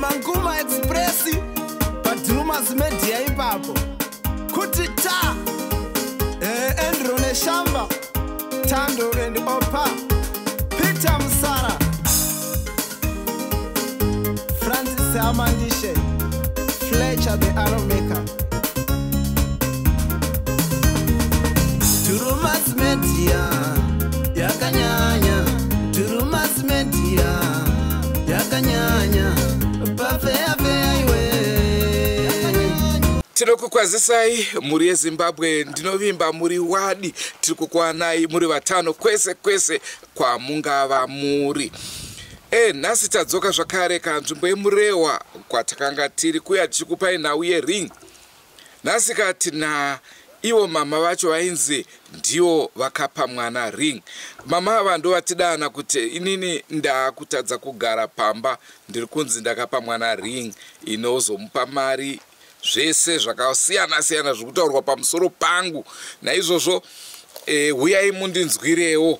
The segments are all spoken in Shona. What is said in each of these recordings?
Manguma Express paDrumas Media ipapo. Kuti ta Andrew Neshamba, Tando and Opa, Peter Musara, Francis Amandishe, Fletcher the Arrow Maker. Drumas Media yakanyanya, Drumas Media yakanyanya, pafeya feya iwe. Tinokukwazisai mhuri yeZimbabwe, ndinovimba muri wadi. Tiri kukwanai muri vatano kwese kwese kwamungava muri. Nhasi tadzoka zvakare kanzvimbo yeMurewa kwatakanga tiri kuya tichikupai nhau yering. Nhasi katina ivo mama vacho vainzi ndivo vakapa mwana ring. Mama ava ndovatidana kuti inini ndakutadza kugara pamba, ndiri kunzi ndakapa mwana ring inozomupa mari, zvese zvakasiyana siyana zviri kutaurwa pamusoro pangu. Naizvozvo huyai mundinzwirewo.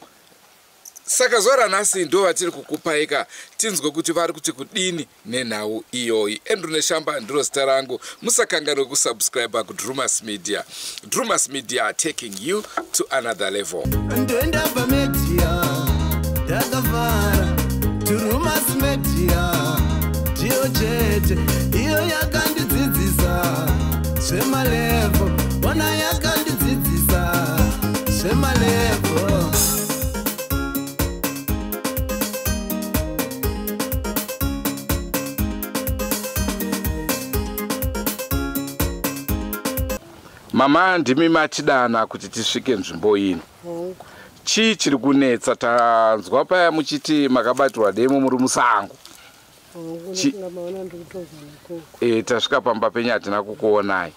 Saka zuva ranhasi ndo vatiri kukupaika, tinzwe kuti vari kuti kudini nenhau iyoyi. Andrew Neshamba ndiro zita rangu. Musakanganwe kusubscribe kuDrumas Media. Drumas Media, taking you to another level. Ndoenda pamedia yakavhara, Drumas Media ndiyo chete iyo yakandidzidzisa zvemalevel, ona yakandidzidzisa zvemalevel. Mama, ndimi matidana kuti tisvike nzvimbo ino. Chii chiri kunetsa? Tanzwa paya muchiti makabatirwa demo muri musango. Tasvika pamba penyu hatina kukuonai.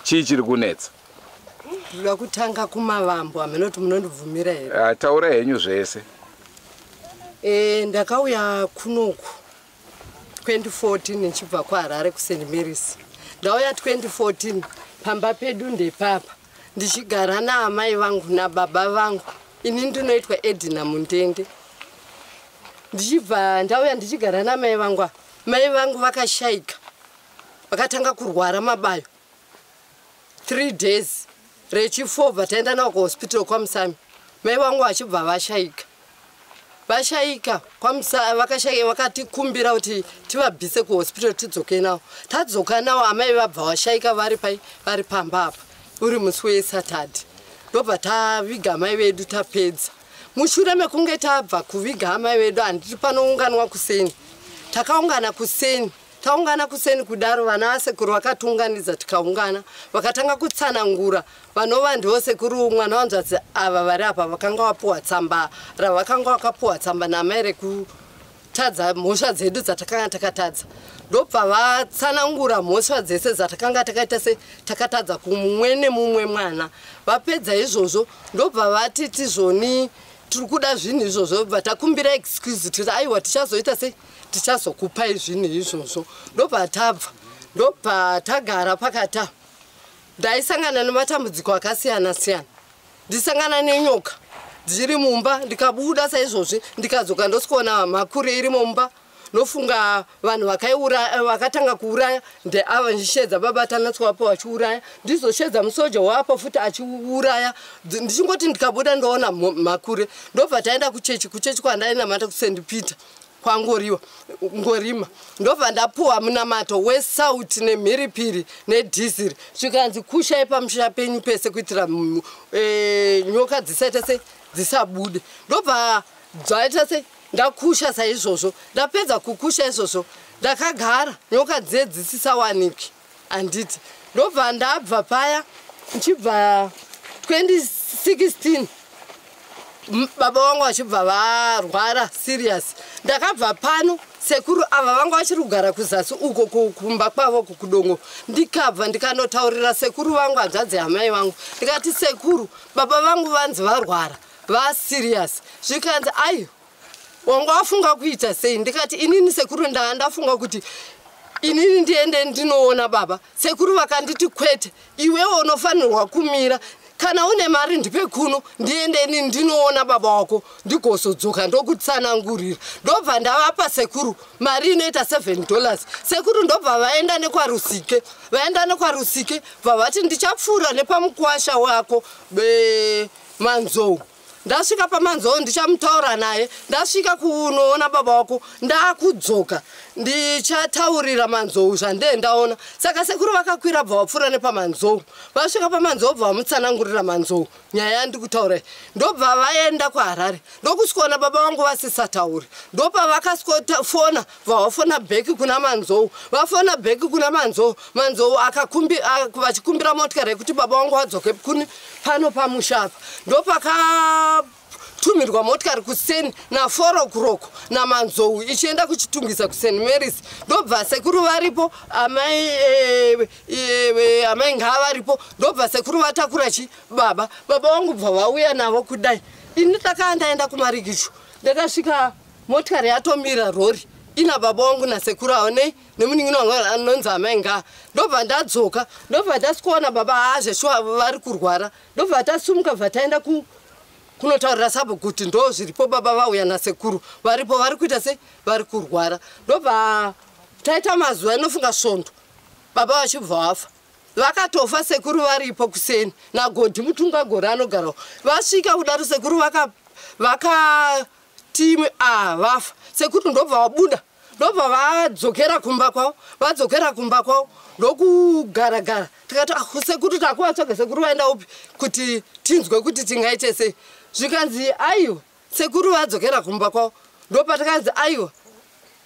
Chii chiri kunetsa? Ndoda kutanga kumavambo, hamene kuti munondibvumira here? Taura henyu zvese. Ndakauya kunoku 2014 ndichibva kuHarare kuSt Mary's. Ndauya 2014, pamba pedu ndepapa, ndichigara naamai vangu nababa vangu. Ini ndinoitwa Edina Mundende. Ndichibva ndauya ndichigara namai vangu ava. Mai vangu vakashayika, vakatanga kurwara mabayo 3 days, rechi4 bva taenda navo kuhospital kwaMusami. Mai vangu vachibva vashayika, vashayika vakashayika. Vakatikumbira kuti tivabvise kuhospital tidzoke navo. Tadzoka navo, amai vabva vashayika vari pai, vari pamba apa, uri musi weSaturday. Ndobva taviga amai vedu. Tapedza, mushure mekunge tabva kuviga amai vedu, handiti panounganwa kuseni? Takaungana kuseni. Taungana kuseni kudaro, vana vasekuru vakatiunganidza, tikaungana, vakatanga kutsanangura. Vanova ndivo sekuru mwana wanzvadzi ava vari apa, vakanga vapuwa tsamba ravakanga vakapuwa tsamba namai rekutadza mhosva dzedu dzatakanga takatadza. Ndobva vatsanangura mhosva dzese dzatakanga takaita se takatadza kumumwe nemumwe mwana. Vapedza izvozvo, ndobva vati tizvoni tiri kuda zvinhu izvozvo. Bva takumbira excuse, titi aiwa, tichazoita sei, tichazokupai zvinhu izvozvo. Ndobva tabva, ndobva tagara pakata. Ndaisangana nematambudziko akasiyana siyana, ndisangana nenyoka ndiri mumba. Ndikabuda saizvozvi, ndikadzoka, ndosikuona mhakure irimo mumba. Nofunga vanhu vakatanga kuuraya ndeava. Ndichishedza baba Tanatswapo vachiuraya, ndizoshedza musoja wapo futi achiuraya. Ndichingoti ndikabuda ndoona mhakure. Ndobva taenda kuchechi, kuchechi kwandainamata kuSt Peter kwangoriwa Ngorima. Ndobva ndapuwa munamato wesauti nemhiripiri nedhiziri, zvikanzi kushai pamusha penyu pese kuitira nyoka dzisaita se dzisabude. Ndobva dzaita se ndakusha saizvozvo. Ndapedza kukusha izvozvo, ndakagara, nyoka dziye dzisisawaniki, handiti? Ndobva ndabva paya, nchibva 2016 baba vangu vachibva varwara serious. Ndakabva pano, sekuru ava vanga vachiri kugara kuzasi uko kumba kwavo kukudongo. Ndikabva ndikanotaurira sekuru vangu, hanzvadzi yamai vangu, ndikati, "Sekuru, baba vangu vanzi varwara vaserious." Zvikanzi, "Aiwa, wanga wafunga kuita sei?" Ndikati, "Inini sekuru, ndaa ndafunga kuti inini ndiende ndinoona baba." Sekuru vakanditi, "Kwete, iwewe unofanirwa kumira. Kana Kana une mari ndipe kuno, ndiendeni ndinoona baba wako, ndigozodzoka ndokutsanangurira. Ndobva ndavapa sekuru mari inoita $7. Sekuru ndobva vaenda nekwaRusike, vaenda nekwaRusike, bva vati ndichapfuura nepamukwasha wako Manzou. Ndasvika paManzou ndichamutaura naye, ndasvika kunoona baba wako, ndakudzoka ndichataurira Manzou zvandee ndaona. Saka sekuru vakakwira bva vapfuura nepaManzou, vasvika paManzou bva vamutsanangurira Manzou nyaya yandikutaura. Ndobva vaenda kuHarare, ndokusvikoona baba vangu vasisatauri. Ndopavakasvikofona, bva vafona bheki kuna Manzou, vafona bheki kuna Manzou, Manzou vachikumbira motikari yekuti baba vangu vadzoke kuni pano pamusha apa. Ndopakatumirwa motikari kuseni na4 o'clock naManzou ichienda kuchitungisa kuSt Marys. Ndobva sekuru varipo, amai amai ngaa varipo. Ndobva sekuru vatakura chi baba vangu bva vauya navo kudai. Ini ndakaa ndaenda kumarikicho, ndakasvika motikari yatomira rori ina baba vangu nasekuru avo nei nemunin'ina wangu anonzi amai ngaa. Ndobva ndadzoka, ndobva ndasvikoona baba azveshuwa vari kurwara. Ndobva tasumuka bva taenda kunotaurira sabhuku kuti ndo zviripo, baba vauya nasekuru varipo, vari kuita sei, vari kurwara. Ndobva taita mazuva inofunga svondo, baba vachibva vafa. Vakatofa sekuru varipo kuseni naGodhi Mutungagore anogarawo. Vasvika kudaro sekuru vakati vafa. Sekuru ndobva vabuda, ndobva vadzokera kumba kwavo, vadzokera kumba kwavo ndokugaragara. Tikati sekuru takuvatsvaga, sekuru vaenda upi kuti tinzwe kuti tingaite sei. Zvikanzi aiwa, sekuru vadzokera kumba kwavo. Ndopatikanzi aiwa,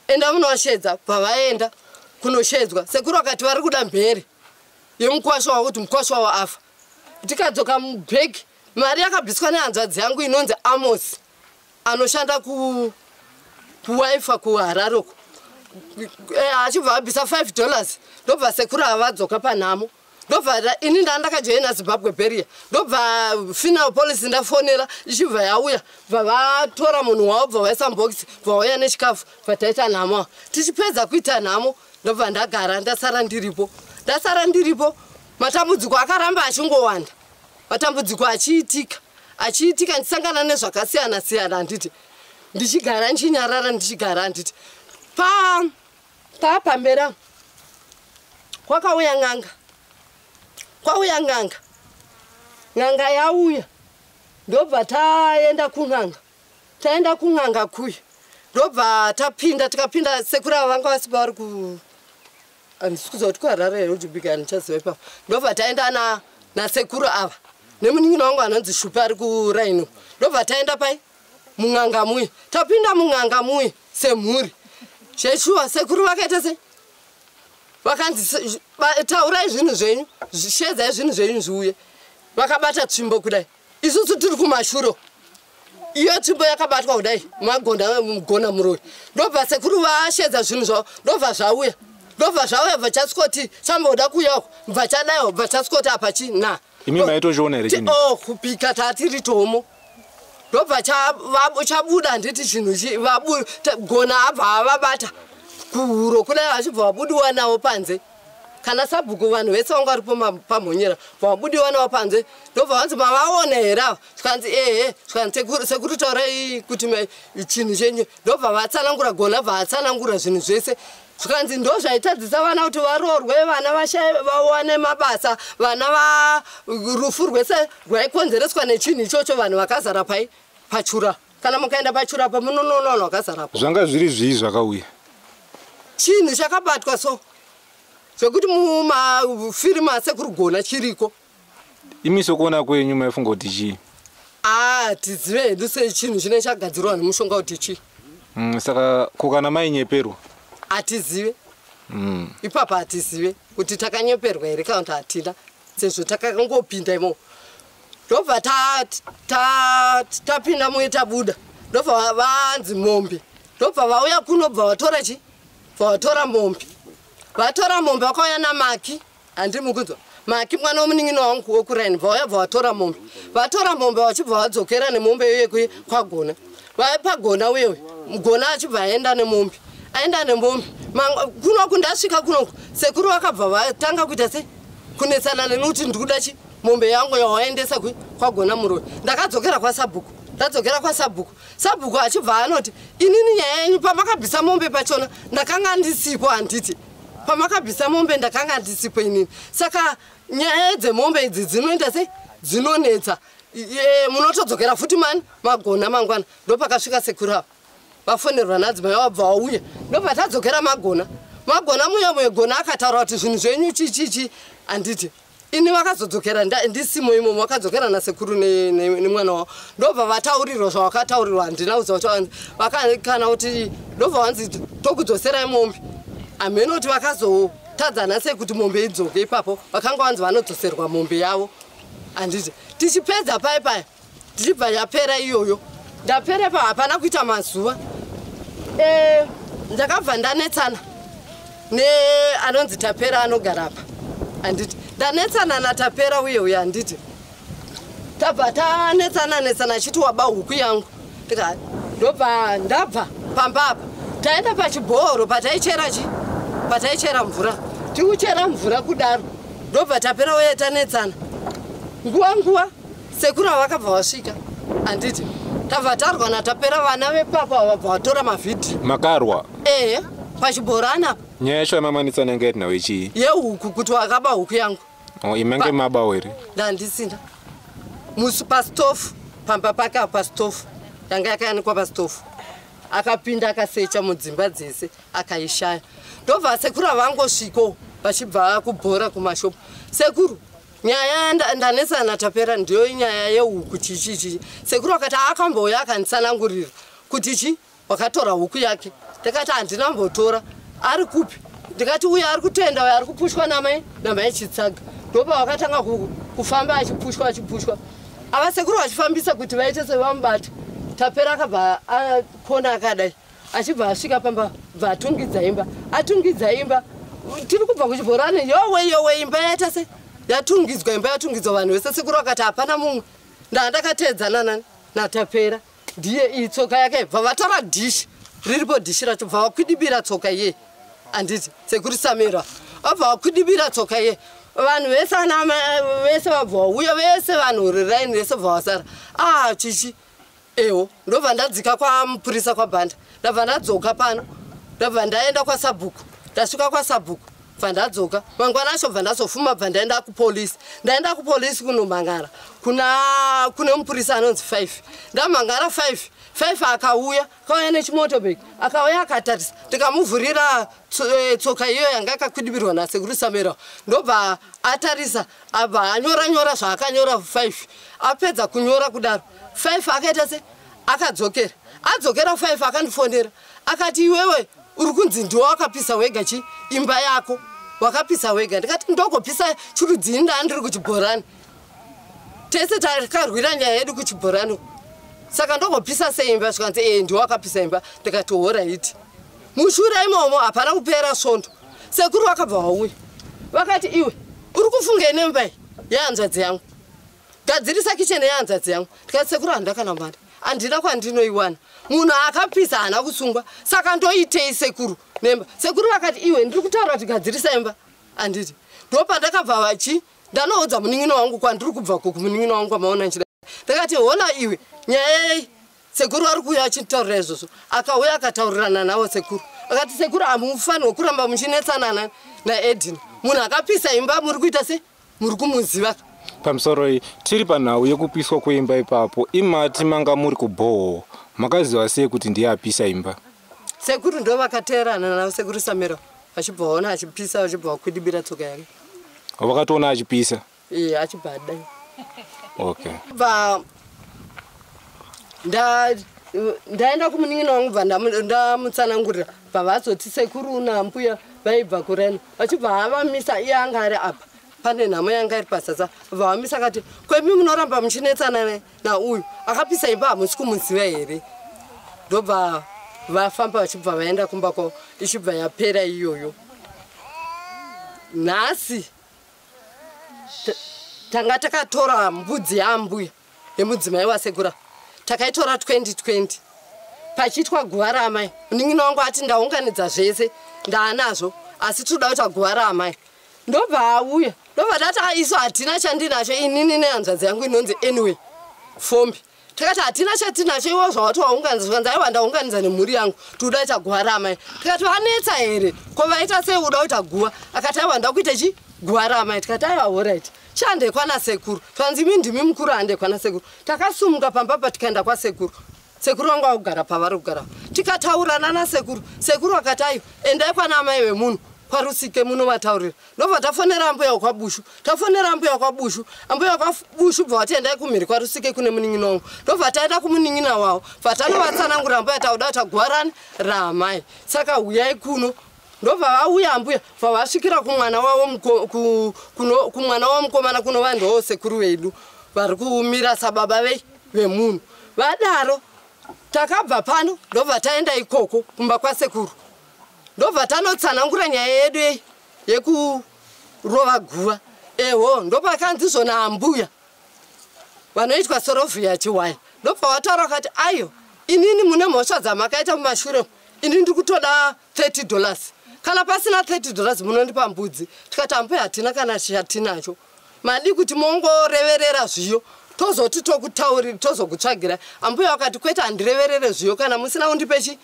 enda munovashedza. Bva vaenda kunoshedzwa. Sekuru akati vari kuda mhere yemukwasha wavo kuti mukwasha wavo afa. Tikadzoka mubhegi, mari yakabviswa nehanzvadzi yangu inonzi Amos anoshanda kuwaifa kuHarare uko, achibva abvisa $5. Ndobva sekuru ava vadzoka panhamo. Ndobva ini ndaa ndakajoina Zimbabwe Burial, ndobva funeral policy ndafonera, ichibva yauya, bva vatora munhu wavo, bva vaisa mubhokisi, bva vauya nechikafu, bva taita nhamo. Tichipedza kuita nhamo, ndobva ndagara ndasara ndiripo, ndasara ndiripo. Matambudziko akaramba achingowanda, matambudziko achiitika achiitika, ndisangana nezvakasiyana siyana, handiti? Ndichigara ndichinyarara, ndichigara, handiti? Papambera kwakauya n'anga, kwauya n'anga, n'anga yauya, ndobva taenda kun'anga, taenda kun'anga kuya, ndobva tapinda. Tikapinda, sekuru ava vanga vasipa, vari ku handisi kuziva kuti kuHarare here ujubika, handichaziva ipapo. Ndobva taenda nasekuru ava nemunin'ina wangu anonzi Shupi ari kuraino. Ndobva taenda pai mun'anga muya. Tapinda mun'anga muya semhuri, zveshuwa sekuru vakaita sei, vakanzi taurai zvinhu zvenyu, shedzai zvinhu zvenyu zviuye. Vakabata tsvimbo kudai, isusu tiri kumashuro, iyo tsvimbo yakabatwa kudai, magonda gona murori. Ndobva sekuru vashedza zvinhu zvavo, ndobva zvauya, ndobva zvauya, bva chasikoti chamboda kuuyako, bva chadaiwo, bva chasikoti apa chi na. Imi maitochiona here chinhu? O kupika tatiri tomo. Ndobva chabuda, handiti? Chinhu gona abva avabata kuhuro kudai, vachibva vabudiwa navo panze. Kana sabhuku, vanhu vese vanga varipo pamhonyera, vabudiwa navo panze. Ndobva vanzi, "Mavaona here ava?" Zvikanzi, "Ehe." Zvikanzi, "Sekuru, taurai kuti chinhu chenyu." Ndobva vatsanangura, gona bva vatsanangura zvinhu zvese. Zvikanzi ndo zvaitadzisa vana kuti varoorwe, vana vawane mabasa, vana va rufu rwese rwaikonzereswa nechinhu ichocho. Vanhu vakazara pai pachura. Kana mukaenda pachura pa munonoona vanhu vakazarapo. Zvanga zviri zvii zvakauya? Chinhu chakabatwa so zvekuti mumafirimu asekuru gona chiriko. Imi sokuona kwenyu maifunga kuti chii? A, tizive hedu sechinhu chine chagadzirwa nemushonga kuti chii. Saka ko kana mainyeperwa? Hatizive. Ipapo hatizive kuti takanyeperwa here kana kuti hatina, sezvo takangopinda imomo. Ndobva tapinda muye, tabuda, ndobva vanzi mombe. Ndobva vauya kuno, bva vatora chi, bva vatora mombe. Vatora mombe, vakauya naMaki, handiri mukunzwa? Maki mwana womunin'ina wangu wekuraini. Bva vauya, bva vatora mombe. Vatora mombe, vachibva vadzokera nemombe iyoyo kwagona vapagona uyewe. Gona achibva aenda nemombe, aenda nemombe kunoku. Ndasvika kunoku, sekuru vakabva vatanga kuita sei, kunetsana neni kuti ndikuda chi Mombe yangu yawaendesa kwagona muroyi. Ndakadzokera kwasabhuku. Ndadzokera kwasabhuku, sabhuku achibva anoti inini nyaya yenyu pamakabvisa mombe pachona ndakanga ndisipo, handiti? Pamakabvisa mombe ndakanga ndisipo inini, saka nyaya dzemombe idzi dzinoita sei, dzinonetsa. Munotodzokera futi mani magona mangwana. Ndopakasvika sekuru apa vafonerwa nadzimai vabva vauya, ndobva tadzokera magona. Magona muya mugona akataura kuti zvinhu zvenyu chichichi, handiti? Ini vakazodzokera ndisimo imomo, vakadzokera nasekuru nemwana wavo, ndobva vataurirwa zvavakataurirwa. Handina kuziva kuti kana kuti ndobva vanzi tokudzoserai mombe. Hameno kuti vakazotadzana sei kuti mombe idzoke ipapo. Vakanga vanzi vanodzoserwa mombe yavo, handiti? Tichipedza pai pai, tichibva yapera iyoyo. Ndapera pa hapana kuita mazuva, ndakabva ndanetsana neanonzi Tapera anogara apa, handiti? Ndanetsana naTapera uye uye, handiti? Tabva tanetsana netsana achiti waba huku yangu. Ndobva ndabva pamba apa, taenda pachibhoro pataichera chi pataichera mvura. Tikuchera mvura kudaro, ndobva Tapera uye tanetsana nguva nguva. Sekuru vakabva vasvika, handiti? Tabva tarwa naTapera. Vana vepapa vabva vatora mavhidhiyo. Makarwa? Ehe, pachibhorani apa. Nyaya yacho yamamanitsana yanga iri nhau chii? Yehuku, kuti wakaba huku yangu. Oh, imange mabawo here? Ndandisina musi pastofu pamba pake, pastofu yanga yakayanikwa pastofu. Akapinda akasecha mudzimba dzese akaishaya. Ndobva sekuru avangosviko vachibva kubhora kumashopu. Sekuru, nyaya ndanetsana Tapera ndiyo nyaya yehuku, chichichi. Sekuru akati akambouya akanditsanangurira kuti chi wakatora huku yake. Ndakati handina mbotora. Ari kupi? Ndikati uyo ari kutoenda, uyo ari kupushwa namai Chitsaga. Ndopa vakatanga kufamba achipushwa achipushwa, ava sekuru vachifambisa kuti vaite sevamubata. Tapera akabva akona akadai, achibva asvika pamba, bva atungidza imba. Atungidza imba, tiri kubva kuchibhorani, yowe yowe, imba yaita se yatungidzwa, imba yatungidzwa, vanhu vese. Sekuru akati hapana mumwe, ndaa ndakateedzana nani naTapera, ndiye iyi tsoka yake. Bva vatora dhishi riripo, dhishi racho, bva vakwidibira tsoka iye, handiti? Sekuru Samira vabva vakwidibira tsoka iye. Vanhu vese, ana vese vabva vauya vese, vanhu reraini rese bva vasara. A chichi ewo, ndobva ndadzika kwamupurisa kwaBhanda, ndabva ndadzoka pano, ndabva ndaenda kwasabhuku. Ndasvika kwasabhuku, bva ndadzoka mangwana acho, bva ndazofuma, bva ndaenda kupolisi. Ndaenda kupolisi kunomhangara kuna kune mupurisa anonzi Five. Ndamhangara Five, Five akauya, akauya nechimotobheki, akauya akatarisa. Ndikamuvhurira tsoka iyoyo yanga yakakwidibirwa nasekuru Samera. Ndobva atarisa, abva anyora nyora zvaakanyora. Five apedza kunyora kudaro, Five akaita se akadzokera. Adzokera Five akandifonera akati, "Iwewe uri kunzi ndiwe wakapisa wega chi imba yako, wakapisa wega." Ndikati, "Ndogopisa chirudzii? Ndandiri kuchibhorani, tese takarwira nyaya yedu kuchibhorani, saka ndogopisa seimba?" Zvikanzi, "E, ndiwe wakapisa imba." Ndikati, "Alright." Mushure imomo hapana kupera svondo, sekuru vakabva vauya vakati, "Iwe uri kufungei nemba iyi yehanzvadzi yangu? Gadzirisa kicheni yehanzvadzi yangu." Ndikati, "Sekuru, handina kana mari, handina kwandinoiwana. Munhu akapisa haana kusungwa, saka ndoitei, sekuru, nemba?" Sekuru vakati, "Iwe, ndiri kutaura kuti gadzirisa imba, handiti?" Ndopandakabva vachi ndanoudza munin'ina wangu kwandiri kubva kuku, munin'ina wangu kwamaona nchida. Ndakati, "Hona iwe, nyaya sekuru vari kuuya achitaurira izvozvo." Akauya akataurirana navo sekuru. Akati, "Sekuru, hamufanirwa kuramba muchinetsanana naEdina. Munhu akapisa imba muri kuita se muri kumuziva." Pamusoro iyi, tiri panhau yekupiswa kweimba ipapo, imati manga muri kubhoho, makaziva sei kuti ndiye apisa imba? Sekuru ndo vakateerana navo, sekuru Samira, vachibva vaona achipisa, vachibva vakwidibira tsoka yake. Vakatoona achipisa? Iye achibva adai. Okay. Bva ndaenda kumunin'ina wangu, bva ndamutsanangurira. Bva vazoti sekuru nambuya vaibva kurena, vachibva vavamisa. Iye anga ari apa, pane nhamo yanga iri pasasa. Bva vamisa, kati, "Kwemi munoramba muchinetsana nauyu akapisa imba, hamusi kumuziva here?" Ndobva vafamba vachibva vaenda kumba kwavo, ichibva yapera iyoyo. Nhasi tanga takatora mbudzi yaambuya yemudzimai wasekura, takaitora 2020 pachiitwa guva raamai. Munin'ina wangu ati, "Ndaunganidza zvese, ndaanazvo, asi tinoda kuita guva raamai." Ndobva auya. Ndobva tati isu hatina chandinacho inini nehanzvadzi yangu inonzi anyway Fombi. Tikati hatina chatinacho iwo zvawati waunganidza. Zvikanzi aiwa ndaunganidza nemhuri yangu tikuda kuita guva raamai. Tikati vanetsa here ko vaita sei uda kuita guva? Akati aiwa nda kuita chi guva raamai. Tikati aiwa horaiti chande kwana sekuru. Zvikanzi imi ndimi mukuru hande kwana sekuru. Takasumuka pamba pa tikaenda kwasekuru. Sekuru vangu vakugara pavari kugara. Tikataurana nasekuru. Sekuru akati aiwa endai kwana amai vemunhu kwaRusike munovataurira. Ndobva tafonera ambuya kwaBushu. Tafonera ambuya kwaBushu. Ambuya kwaBushu bva vati endai kumhiri kwaRusike kune munin'ina wangu. Ndobva taenda kumunin'ina wavo. Bva tanovatsanangura ambuya tauda kuita guva rani raamai. Saka huyai kuno. Ndobva vauya ambuya bva vasvikira kumwana wavo kumwana wavo mukomana kunova ndo sekuru vedu vari kumira sababa vemunhu. Vadaro takabva pano ndobva taenda ikoko kumba kwasekuru. Ndobva tanotsanangura nyaya yedu yekurova guva. Eho ndopakanzi zvona ambuya vanoitwa Sorovhiya Chiwaya. Ndobva vataura vakati ayo inini mune mhosva dzamakaita mumashure ini ndiri kutoda $30. Kana pasina $30 munondipa mbudzi. Tikati ambuya hatina kana chatinacho. Madi kuti mongoreverera zviyo tozoti tokutaurira tozokutsvagira. Ambuya vakati kwete handireverere zviyo kana musina kundipe chi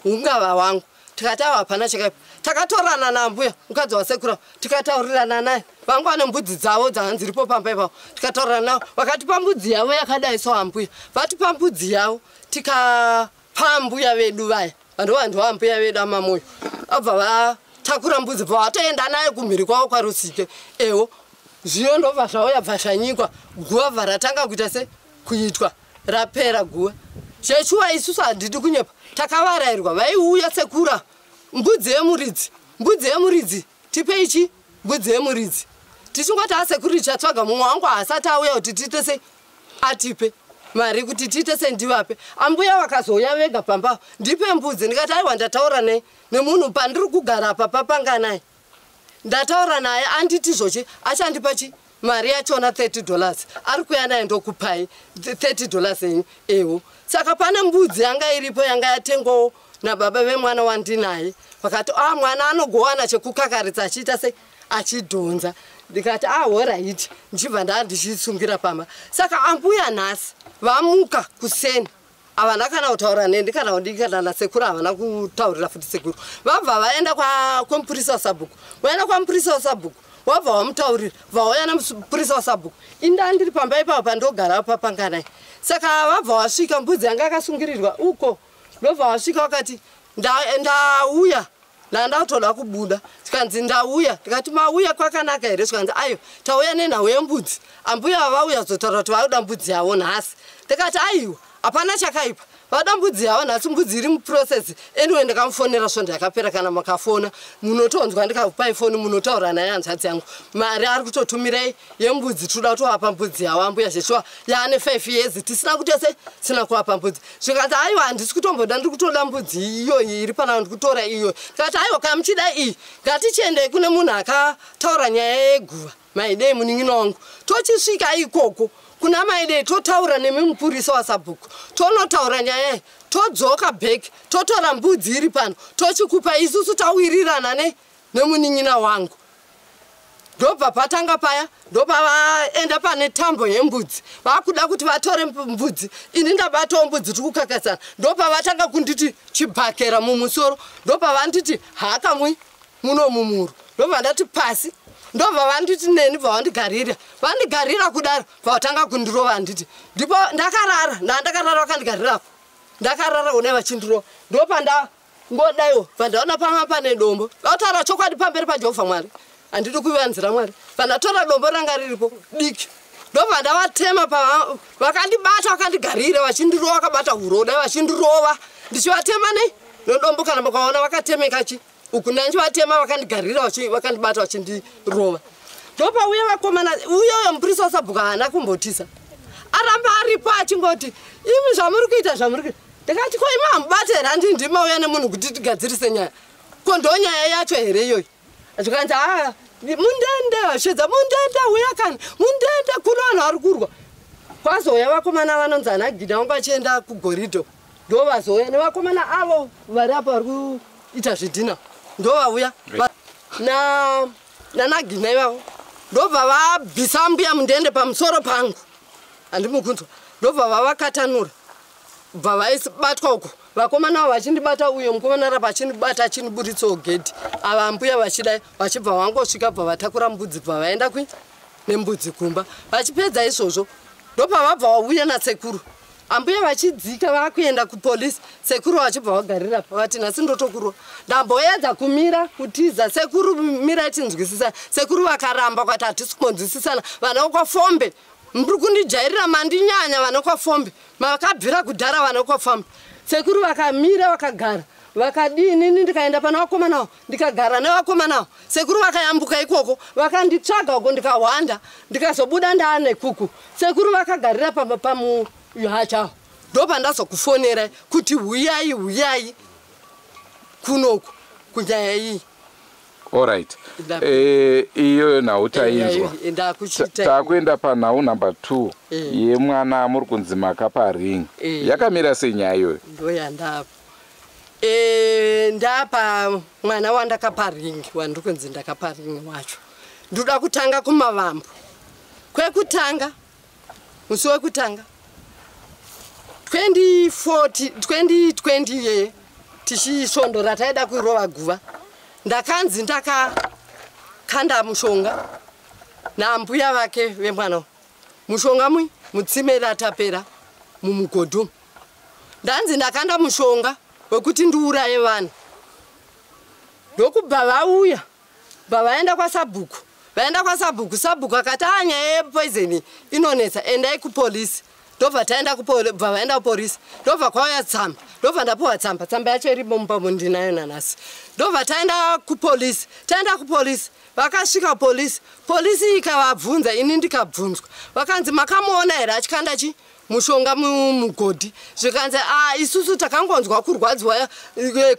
ungava wangu. Tikati awa hapana chakaipa. Takatorana naambuya mukadzi wasekuru tikataurirana naye. Vangu vane mbudzi dzavo dzanziripo pamba ipapo. Tikataurirana navo vakatipa mbudzi yavo yakadai so ambuya. Vatipa mbudzi yavo tikapa ambuya vedu vaya. Vanhu vambuya vedu amamoyo. Abva vatakura mbudzi bva vatoenda naye kumhiri kwavo kwaRusike. Ewo zviyo ndobva zvauya bva zvanyikwa. Guva bva ratanga kuita se kuitwa rapera guva. Chechuwa isusu handidi kunyepa. Takavarairwa vaiuya sekura mbudzi yemuridzi. Mbudzi yemuridzi tipe ichi mbudzi yemuridzi. Tichingoti asekuru ichatsvaga mumwe wangu asati auya kuti tiite se atipe mari kuti tiite se ndivape. Ambuya vakazouya vega pamba ndipe mbudzi. Ndikati aiwa ndataura naye nemunhu pandiri kugara apa papanganai. Ndataura naye anditi zvochi achandipa chi mari yachona $30. Ari kuuya naye ndokupai $30 yenyu. Ewo saka pane mbudzi yanga iripo yanga yatengwawo nababa vemwana wandinaye. Vakati a mwana anogowana chekukakaritsa achiita se achidhonza. Ndikati a horaiti ndichibva ndandichisungira pamba. Saka ambuya nhasi vamuka kuseni havana kana kutaura neni kana kudikana nasekuru havana kutaurira futi sekuru. Vabva vaenda kwamupurisa wasabhuku. Vaenda kwamupurisa wasabhuku wabva wamutaurira vauya namupurisa wasabhuku. Inda ndiri pamba ipapo pandogara papanganai. Saka vabva vasvika mbudzi yanga akasungirirwa uko. Ndobva vasvika vakati ndauya ndandakutoda kubuda. Tikanzi ndauya. Tikati mauya kwakanaka here? Zvikanzi ayo tauya nenhau yembudzi. Ambuya vauya kuzotaura kuti vakuda mbudzi yavo nhasi. Tikati aiwa hapana chakaipa. Vada mbudzi yavo nhasi mbudzi iri muprocess. Anyway ndakamufonera svondo yakapera kana makafona munotonzwa ndikakupai foni munotaura naye hanzvadzi yangu. Mari ari kutotumirai yembudzi toda kutovapa mbudzi yavo ambuya zveshuwa yaane 5 years tisina kutese tisina kuvapa mbudzi. Zvikanzi aiwa handisi kutomboda ndiri kutoda mbudzi iyoyi iri panapa ndiri kutora iyoyi. Tikati aiwa kana muchida iyi ngatichiendei kune munhu akataura nyaya yeguva Maidei munin'ina wangu. Tochisvika ikoko kuna Maidei totaura nemi mupurisa wasabhuku. Tonotaura nyaya todzoka back totora mbudzi iri pano tochikupa isusu tawirirana nemunin'ina wangu. Ndobva patanga paya ndobva vaenda pane tambo yembudzi. Vakuda kuti vatore mbudzi. Ini ndabatawo mbudzi tiri kukakasana. Ndobva vatanga kunditi chibhakera mumusoro. Ndobva vanditi hakamwi muno mumuro. Ndobva ndati pasi. Ndobva vanditi neni bva vandigarira. Vandigarira kudaro bva vatanga kundirova handiti. Ndipo ndakarara, ndakarara vakandigarirapo. Ndakarara une vachindirova. Ndopa ndangodaiwo bva ndaona pamwe pane dombo. Vataura chokwadi pamberi paJehovha Mwari. Handidi kuvanzira Mwari. Pandatora dombo ranga riripo diki. Ndobva ndavatema vakandibata vakandigarira vachindirova vakabata huro dai vachindirova. Ndichivatema nei nedombo kana mukaona vakatemeka chi. Uku ndandivatema vakandigarira vakandibata vachindirova. Ndopauya vakomana uyoyo mupurisa wasabhuku haana kumbotisa. Aramba aripo achingoti imi zvamuri kuita zvamuri kuita. Ndikati ko imi hamubate here handii ndimauya nemunhu kuti tigadzirise nyaya. Ko ndo nyaya yacho here iyoyi? Zvikanzi aa mundende vashedza mundende uya kani mundende kuno vanhu vari kurwa. Kwazouya vakomana vanonzi ana Gina vangu vachienda kuGoridho. Ndo vazouya nevakomana avo vari apa vari kuita zvidhina. Ndo vauya nana Gina ivavo. Ndobva vabvisa mbuya mundende pamusoro pangu, handimukunzwa. Ndobva vavakatanura, bva vaibatwa uko, vakomana avo vachindibata, uyo mukomana rapa achindibata, achindiburitsawo gedhi, ava mbuya vachidai, vachibva vangosvika, bva vatakura mbudzi, bva vaenda kui nembudzi kumba. Vachipedza izvozvo, ndopavabva vauya nasekuru. Ambuya vachidzika vakuenda kupolisi, sekuru vachibva vagarira, vati nhasi ndotokurwa. Ndamboedza kumira kutiza, sekuru mirai tinzwisisana. Sekuru vakaramba, kwati hatisi kumbonzwisisana. Vana kwafombe muri kundijairira, mandinyanya. Vana kwafombe makabvira kudhara, vana kwafombe. Sekuru vakamira, vakagara, vakadini. Ndikaenda pana vakomanawo, ndikagara nevakomanawo. Sekuru vakayambuka ikoko, vakanditsvaga uko, ndikahwanda, ndikazobuda ndaane kuku. Sekuru vakagarira pamuhachawo. Ndopandazokufonerai kuti huyai, huyai kunoku kunyaya iyi. Alright, iyoyo nhau tainzwa. Ndakuchita. Takuenda panhau number 2 yemwana muri kunzi makapa ring. Yakamira sei nyaya iyoyo? Ndoyandapa. Ndapa mwana wandakapa ring, wandiri kunzi ndakapa ring wacho. Ndoda kutanga kumavambo kwekutanga. Musi wekutanga 2040 2020 ye tichisvondo rataida kurova guva, ndakanzi ndakakanda mushonga nambuya vake vemwana, mushonga mui mutsime ratapera mumugodhi umu. Ndanzi ndakanda mushonga wekuti ndiuraye vanhu. Ndokubva vauya, bva vaenda kwasabhuku. Vaenda kwasabhuku, sabhuku akati, "A, nyaya yepoison inonetsa, endai kupolisi." Ndobva taenda, bva vaenda kupolisi, ndobva kwauya tsamba, ndobva ndapiwa tsamba. Tsamba yacho irimo mupamo, ndinayo nanhasi. Ndobva taenda kupolisi. Taenda kupolisi, vakasvika polisi, polisi ikavabvunza, ini ndikabvunzwa. Vakanzi, "Makamuona here achikanda chi mushonga mumugodhi?" Zvikanzi, "A, isusu takangonzwa kurwadziwa,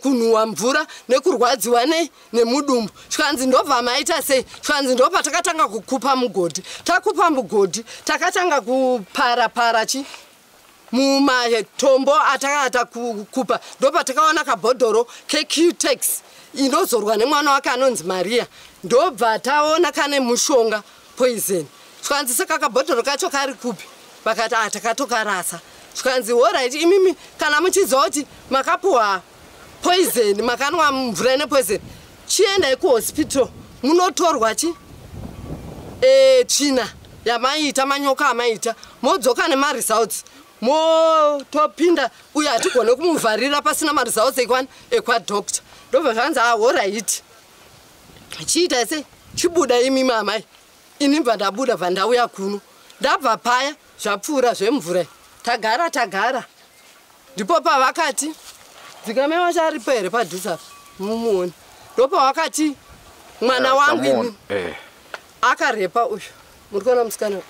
kunhuhwa mvura nekurwadziwa nemudumbu." Zvikanzi, "Ndobva maita sei?" Zvikanzi, "Ndobva takatanga kukupa mugodhi. Takupa mugodhi, takatanga kuparapara chi mumatombo atakata kukupa, ndobva takaona kabhodhoro keQtex inozorwa nemwana wake anonzi Maria, ndobva taona kane mushonga, poison." Zvikanzi, "Saka kabhodhoro kacho kari kupi?" Vakati, "A, takatokarasa." Zvikanzi, "Alright, imimi kana muchiziva kuti makapuhwa poison, makanwa mvura ine poison, chiendai kuhospital munotorwa chi tsvina yamaiita, manyoka amaita, modzoka nemaresults, motopinda. Uye hatigone kumuvharira pasina maresults ekwani ekwadoctor." Ndobva zvanzi, "Alright, chiita sei, chibuda imimi amai." Ini bva ndabuda, bva ndauya kuno. Ndabva paya, zvapfuura zvemvura, tagara tagara, ndipo pavakati, dzikamai wacho aripo here padhuze apa, mumuoni. Ndopavakati mwana wangu ini akarepa uyu. Muri kuona musikana uyu,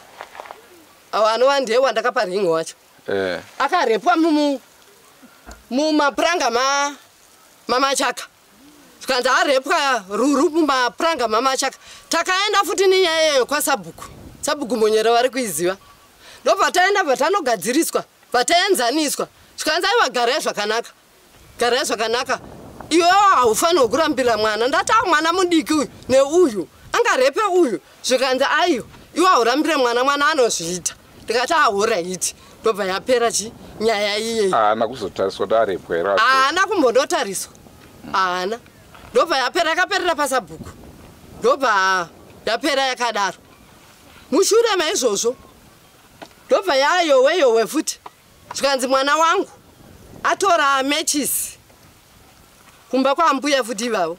anova ndiye wandakapa ring wacho. Akarepwa mumapuranga mamachaka. Zvikanzi arepwa Ruru mumapuranga mamachaka. Takaenda futi nenyaya iyoyo kwasabhuku, sabhuku Monyero vari kuiziva. Ndobva taenda, bva tanogadziriswa, bva taenzaniswa. Zvikanzi, "Aiwa, garai zvakanaka, garai zvakanaka. Iwewo haufanirwi kurambira mwana." Ndati, "A, mwana mudiki uyu, neuyu angarepe uyu." Zvikanzi, "Aiwa, iwe haurambire mwana, mwana anozviita." Ndikati, "Alright." Ndobva yapera chi nyaya iyeyi. Haana kuzotariswa kuti arepwa here? Haana kumbondotariswa, haana. Ndobva yapera, yakaperera pasabhuku, ndobva yapera yakadaro. Mushure maizvozvo, ndobva yayowe yowe futi. Zvikanzi mwana wangu atora mechisi kumba kwaambuya futi ivavo,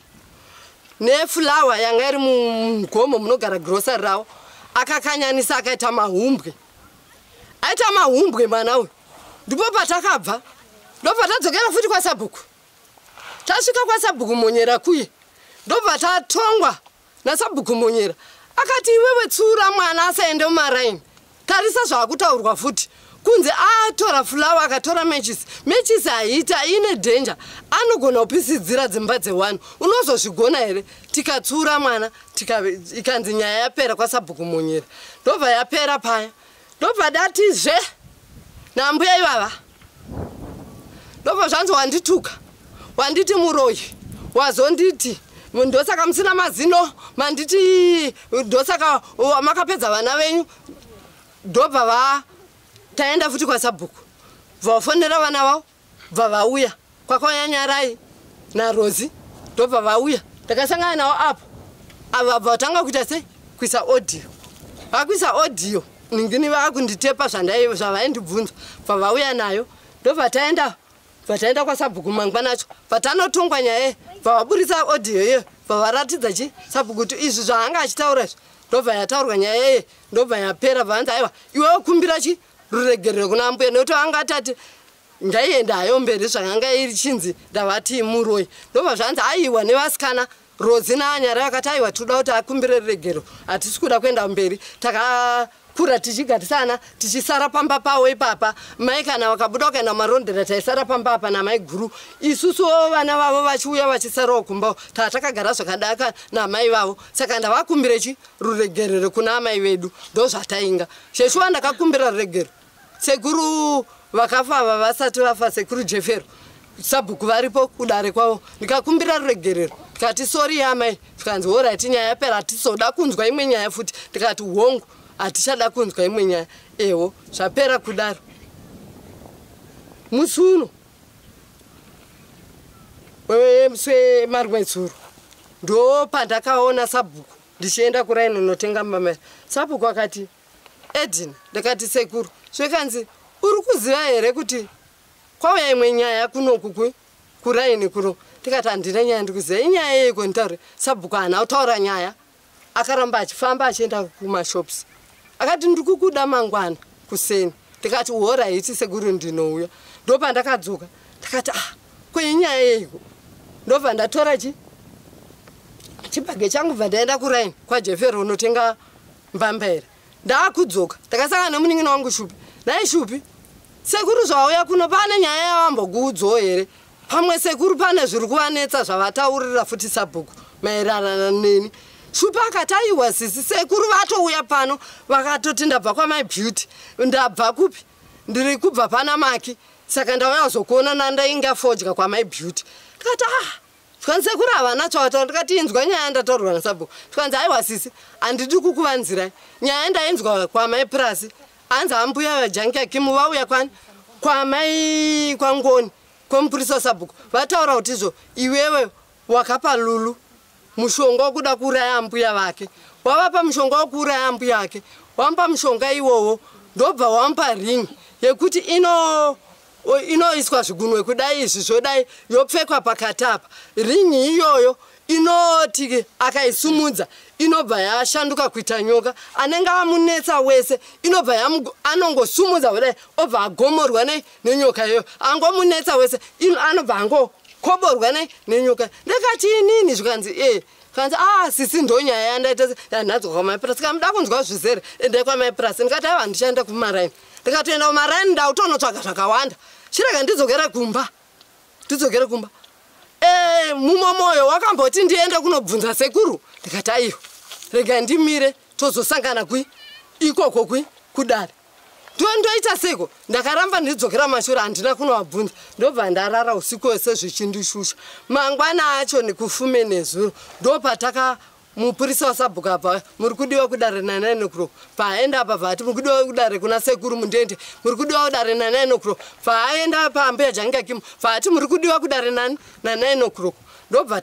nefulawa yanga iri mugomo munogara girosari ravo, akakanyanisa, akaita mahumbwe, aita mahumbwe mwana uyu. Ndipo patakabva, ndobva tadzokera futi kwasabhuku. Tasvika kwasabhuku Monyera kuye, ndobva tatongwa nasabhuku Monyera. Akati, "Iwewe tsura mwana asaende mumaraini." Tarisa zvaakutaurwa futi, kunzi atora fulawa, akatora mechisi. Mechisi haiita, ine danger, anogona kupisidzira dzimba dzewanhu. Unozozvigona here? Tikatsura mwana, ikanzi nyaya yapera kwasabhuku Monyera. Ndobva yapera paya. Ndobva datizve nambuya ivava, ndobva zvanzi, "Wandituka, wanditi muroyi, wazonditi Ndosaka musina mazino, manditi ndosaka makapedza vana venyu. Ndobva va taenda futi kwasabhuku, bva vafonera vana vavo, bva vauya kwakwanyanyarai naRozi, ndobva vauya. Ndakasangana navo apo, ava bva vatanga kuita sei, kuisa audio. Vakuisa audio ningini, vakunditepa zvavaindibvunza, bva vauya nayo. Ndobva taenda, bva taenda kwasabhuku mangwana acho, bva tanotongwa nyaya, bva vaburisa audio iyo, bva varatidza chi sabhuku kuti izvi zvaanga achitaura izvi. Ndobva yataurwa nyaya iye, ndobva yapera. Bva vanzi, "Aiwa, iwewe kumbira chi ruregerero kuna mbuya," nekuti vanga atati ngaienda hayo mberi zvakanga iri chinzi ndavati muroi. Ndobva zvanzi aiwa nevasikana Rozi naanyara, vakati, "Aiwa, tinoda kuti akumbire ruregero, hatisi kuda kuenda mberi. Takakura tichigarisana, tichisara pamba pavo ipapa. Mai kana vakabuda vakaenda mumarondera, taisara pamba apa namai guru. Isusuwo vana vavo vachiuya vachisarawo kumba, taa takagara zvakadaka namai vavo. Saka ndavakumbire chi ruregerero kuna amai vedu." Ndo zvatainga sheshuwa. Ndakakumbira ruregero sekuru vakafa ava vasati vafa, sekuru Jefero, sabhuku varipo kudare kwavo. Ndikakumbira ruregerero, ndikati, "Sorry yamai." Zvikanzi, "Alright, nyaya yapera, hatizoda kunzwa imwe nyaya futi." Ndikati, "Hongu, hatichada kunzwa imwe nyaya." Ewo, zvapera kudaro. Musi uno wemusi wemarwetsuro ndo pandakaona sabhuku ndichienda kuraini unotenga mbambaira. Sabhuku akati, "Edina." Ndakati, "Sekuru." Zvekanzi, "Uri kuziva here kuti kwauya imwe nyaya kunoku kuraini kuno?" Ndikati, "Handina nyaya ndikuziva." "Inyaya yeiko? Nditaure." Sabhuku haana kutaura nyaya, akaramba achifamba achienda kumashops. Akati, "Ndikukuda mangwana kuseni." Ndikati, "Alright sekuru, ndinouya." Ndopandakadzoka, ndakati, "Ah, kweinyaya yeiko?" Ndobva ndatora chi chibhage changu, bva ndaenda kuraini kwaJefero unotenga mbambaira. Ndaakudzoka, ndakasangana nemunin'ina wangu Shupi. "Nhai Shupi, sekuru zvauya kuno, pane nyaya yavambokuudzawo here? Pamwe sekuru pane zviri kuvanetsa zvavataurira futi sabhuku maererano neni." Shupi akati, "Aiwa sisi, sekuru vatouya pano, vakatoti ndabva kwamai Beauty, ndabva kupi, ndiri kubva pana Maki, saka ndauya kuzokuona nandainga fodya kwamai Beauty." Ndikati, "Ah." Zvikanzi, "Sekuru havana chavataura." Ndikati, "Inzwa nyaya ndataurwa nasabhuku." Zvikanzi, "Aiwa sisi, handidi kukuvanzirai nyaya. Ndainzwa kwamai Prasi, anzi ambuya vajankiakimu vauya kwani kwamai kwangoni kwemupurisa wasabhuku, vataura kuti izvo iwewe wakapa Lulu mushonga wekuda kuuraya ambuya vake. Wavapa mushonga wekuuraya ambuya ake, wamupa mushonga iwowo, ndobva wamupa ring yekuti inoiswa zvigunwe kudai, izvi zvodai, yopfekwa pakati apa. Ring iyoyo inoti akaisumudza inobva yashanduka kuita nyoka. Anenge amunetsa wese inobva anongosumudza kudai, obva agomorwa nenyoka iyoyo. Angomunetsa wese anobva angokoborwa nenyoka." Ndakati, "Inini?" Zvikanzi, "E." Kanzi, "A sisi, ndo nyaya yandaita yanhadzwa kwamaipurasi. Kana muda kunzwa zvizere, endai kwamaipurasi." Ndikati, "Aiwa, ndichaenda kumaraini." Ndikatoenda kumaraini, ndautonotsvaga zvakawanda. Chirega ndidzokere kumba, ndidzokere kumba. Mumwe mwoyo wakamboti ndiende kunobvunza sekuru. Ndikati, "Aiwa, rega ndimire, tozosangana kui ikoko kui kudare." Ndoita seko, ndakaramba ndidzokera mashure, handina kunovabvunza. Ndobva ndarara usiku wese zvichindishusha. Mangwana acho nekufume nezuro ndopataka mupurisa wasabhuku apa, "Muri kudiwa kudare na9 o'clock." Paaenda apa, bvati, "Muri kudiwa kudare kuna sekuru Mundende, muri kudiwa kudare na9 o'clock." Paaenda pambuya Jangakimu, bvati, "Muri kudiwa kudare nani na9 o'clock." Ndobva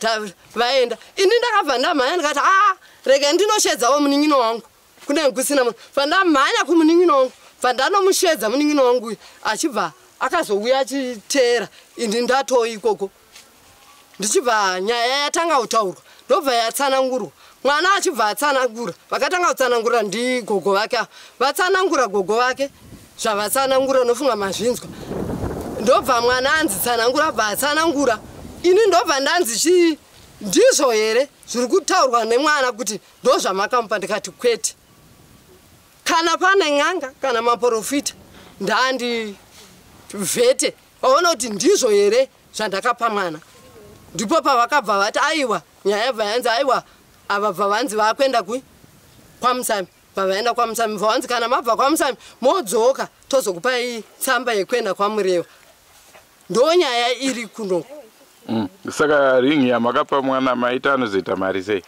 vaenda. Ini ndakabva ndamhanya, ndikati, "A, rega ndinoshedzawo munin'ino wangu, kunenge kusina munhu." Bva ndamhanya kumunin'ino wangu, bva ndanomushedza munin'ino wangu uyu, achibva akazouya achiteera ini ndatoo ikoko. Ndichibva nyaya yatanga kutaurwa, ndobva yatsanangurwa, mwana achibva atsanangura. Vakatanga kutsanangura ndigogo vake ava. Vatsanangura gogo vake zvavatsanangura, nofunga mazvinzwa. Ndobva mwana anzi tsanangura, bva atsanangura. Ini ndobva ndanzi, "Chii, ndizvo here zviri kutaurwa nemwana kuti ndo zvamakamupa?" Ndikati, "Kwete. Kana pane n'anga kana maprofita, ndandivhete vaona kuti ndizvo here zvandakapa mwana." Ndipo pavakabva vati aiwa. Nyaya yabva yanzi aiwa. Ava bva vanzi vakuenda kui kwaMusami. Bva vaenda kwaMusami, bva vanzi, "Kana mabva kwaMusami modzoka, tozokupai tsamba yekuenda kwaMurewa." Ndo nyaya iri kuno. Saka ringi yamakapa mwana maita anozoita mari sei?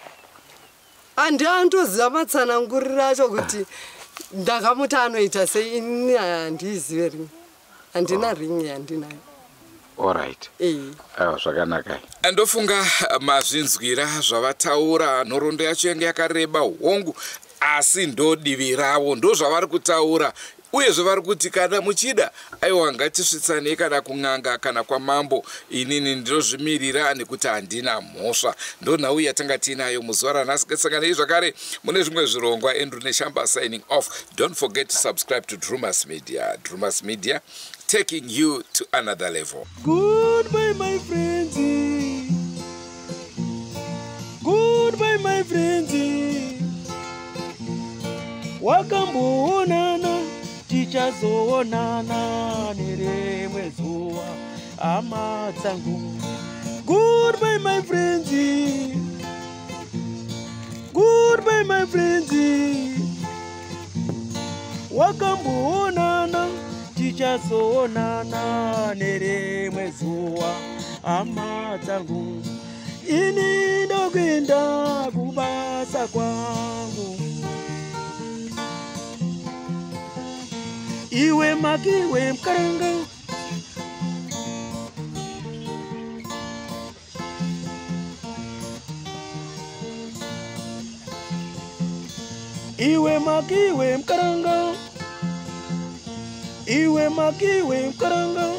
Handiandoziva matsananguriro acho kuti ndakamuti anoita sei. Ini handiizive ringi, handina ringi yandinayo. Alright. Aiwa, zvakanaka. Ndofunga mazvinzwira zvavataura. Nhoroondo yacho yange yakareba, hongu, asi ndo divi ravo, ndo zvavari kutaura. Uyezve vari kuti kana muchida, aiwa, ngatisvitsanei kana kun'anga kana kwamambo. Inini ndinozvimirira nekuti handina mhosva. Ndo nhau yatanga tiinayo muzuva ranhasi. Ngatisanganei zvakare mune zvimwe zvirongwa. Andrew Neshamba signing off. Don't forget to subscribe to Drumas Media. Drumas Media, taking you to another level. Goodbye, my friends. Goodbye, my friends. Wakamboonana, tichazoonana nerimwe zuva, hama dzangu. Goodbye, my friends. Goodbye, my friends. Wakamboonana, tichazoonana nerimwe zuva, hama dzangu. Ini ndokuenda kubasa kwangu. Iwe makiwe mukaranga. Iwe makiwe mukaranga. Iwe makiwe mukaranga.